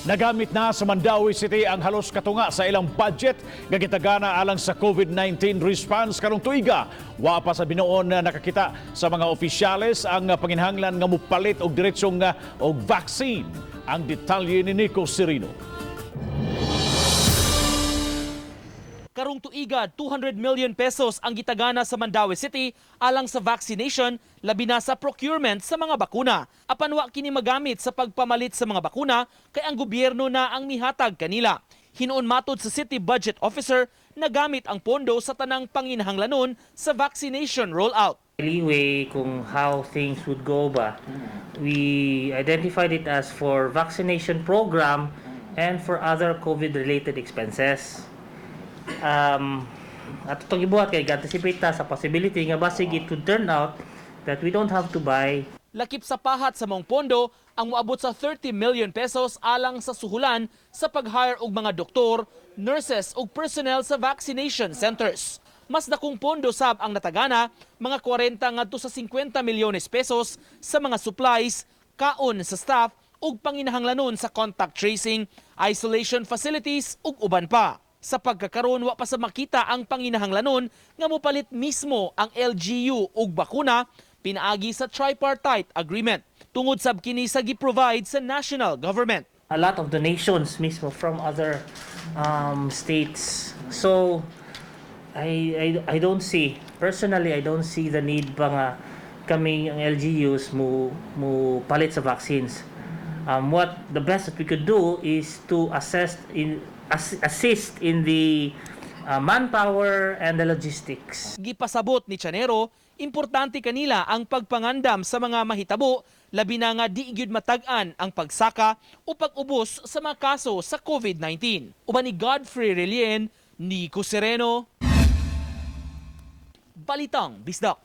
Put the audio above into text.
Nagamit na sa Mandaue City ang halos katunga sa ilang budget nga gitagana alang sa COVID-19 response karong tuiga. Wa pa sa binuon na nakakita sa mga opisyales ang panginhanglan nga mupalit og diretsong og vaccine. Ang detalye ni Nico Serino. Karong tuiga, 200 million pesos ang gitagana sa Mandaue City alang sa vaccination, labi na sa procurement sa mga bakuna. Apan wa kini magamit sa pagpamalit sa mga bakuna kay ang gobyerno na ang mihatag kanila. Hinuon matod sa City Budget Officer, nagamit ang pondo sa tanang panginahanglanon sa vaccination rollout. Leeway kung how things would go ba. We identified it as for vaccination program and for other COVID-related expenses. Ato itong ibuhat kay anticipate ta sa possibility nga basig it would turn out that we don't have to buy. Lakip sa pahat sa maong pondo ang moabot sa 30 million pesos alang sa suhulan sa pag-hire og mga doktor, nurses ug personnel sa vaccination centers. Mas dakong pondo sab ang natagana, mga 40 ngadto sa 50 milyones pesos sa mga supplies, kaon sa staff ug panginahanglanon sa contact tracing, isolation facilities ug uban pa. Sa pagkakaron, wa pa sa makita ang panginahanglanon nga mopalit mismo ang LGU og bakuna pinaagi sa tripartite agreement. Tungod sab kini sa gi-provide sa national government. A lot of donations mismo from other states. So I don't see, personally, I don't see the need pa nga kami ang LGUs mo palit sa vaccines. What the best that we could do is to assist in the manpower and the logistics. Gipasabot ni Chanero, importante kanila ang pagpangandam sa mga mahitabo, labi na nga di gyud matag-an ang pagsaka o pag-ubos sa mga kaso sa COVID-19. Uban ni Godfrey Relien, Nico Sereno, Balitang Bisdak.